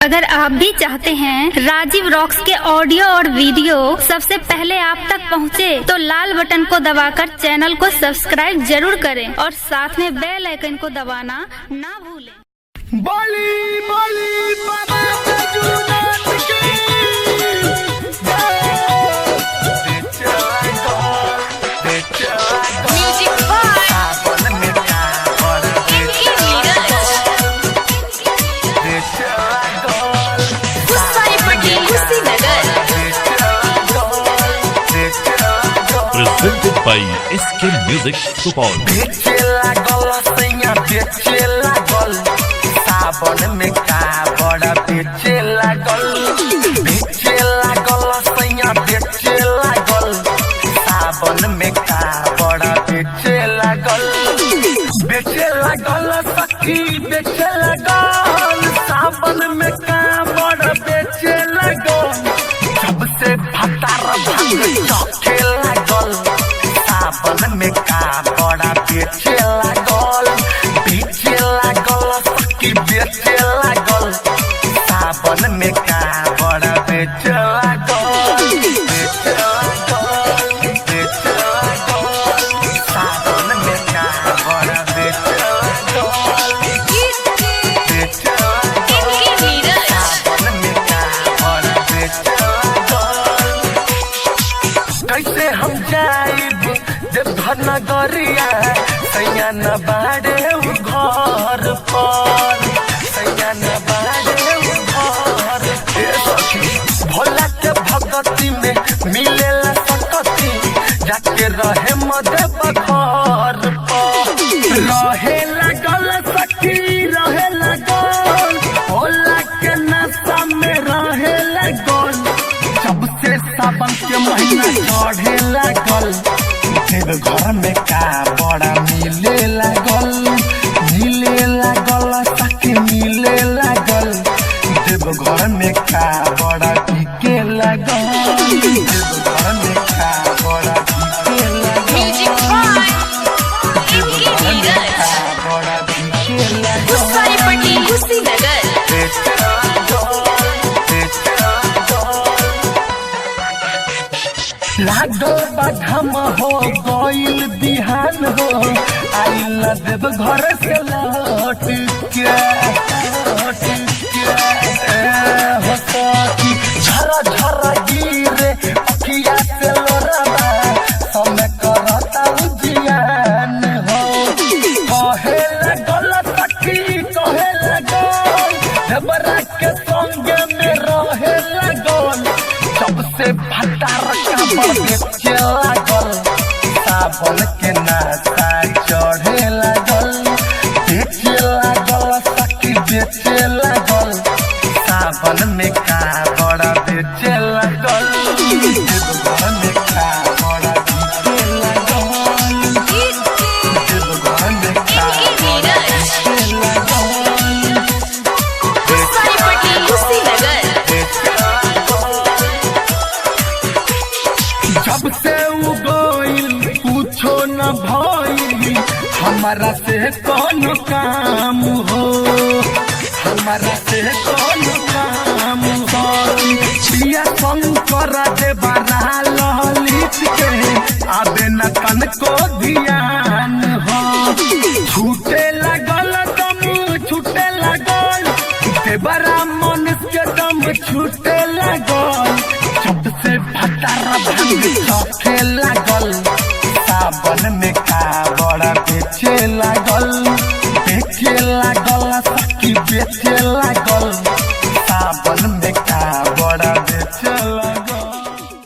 अगर आप भी चाहते हैं राजीव रॉक्स के ऑडियो और वीडियो सबसे पहले आप तक पहुंचे, तो लाल बटन को दबाकर चैनल को सब्सक्राइब जरूर करें और साथ में बेल आइकन को दबाना ना भूलें। बोली बोली बाबा बैजूनाथ की जय। Music by N.K. Neeraj. Gusai Patti, Kushinagar. Presented by SK Music Supal. बेचे लागल सैया बेचे लागल सावन में कावड़ बेचे लागल बेचे लागल सैया बेचे लागल सावन में कावड़ बेचे लागल बेचे लागल सखी बेचे लागल सावन में कावड़ बेचे लागल सबसे भतार भाग चखे लागल सावन में कावड़ा बेचे लागल बेचे लागल सखी बेचे लागल सावन में कावड़ा बेचे लागल बेचे लागल बेचे लागल सावन में कावड़ा बेचे लागल बेचे लागल N.K. Neeraj. सावन में कावड़ा बेचे लागल कैसे हम जाइब जब धनगरिया सैया न बाड़े उ घर पर सैया न बाड़े उ घर ए सखी, भोला के भगती में मिलेला सकती जाके रहे मदे बखर पर रहे लगल सखी रहे लगल भोला के नशा में रहे लगल जब से सावन के महीना चढ़े लागल देव घर में का बड़ा मिले लागल मिले लागल सखी मिले लागल देव घर में का बड़ा टिके लागल देव घर में का बड़ा टिके लागल Music by Deoghar N.K. में Neeraj. का बड़ा टिके लागल Gusai Patti, Kushinagar. बेचे लागल बेचे लागल लागल बाधम हो गइल बिहान हो आइल देव घर से लौट के लौट के ए हो सखी झरा झरा गिरे अखिया से लोरवा समय करता उजियान हो कहे लगल सखी कहे लगल देवरा के संग में रहे लगल सबसे भतार कापड़ बेचे लागल सावन के नाता चढ़े लागल बेचे लागल सखी बेचे लागल सावन में कावड़ बेचे लागल देवघर में कावड़ बेचे लागल देवघर में N.K. कावड़ Neeraj. बेचे लागल Gusai Patti, Kushinagar. जब से उ गइल कुछो न भइल हमारा से कौन काम हो हमारा से कौन काम हो पिया शंकर दे बारा ललित के आबे न तनको ध्यान हो छूटे लागल दम छूटे लागल देवरा मन के दम छूटे लागल जब से भतार भांग चखे लागल सावन में कावड़ बेचे लागल बेचे लागल सखी बेचे लागल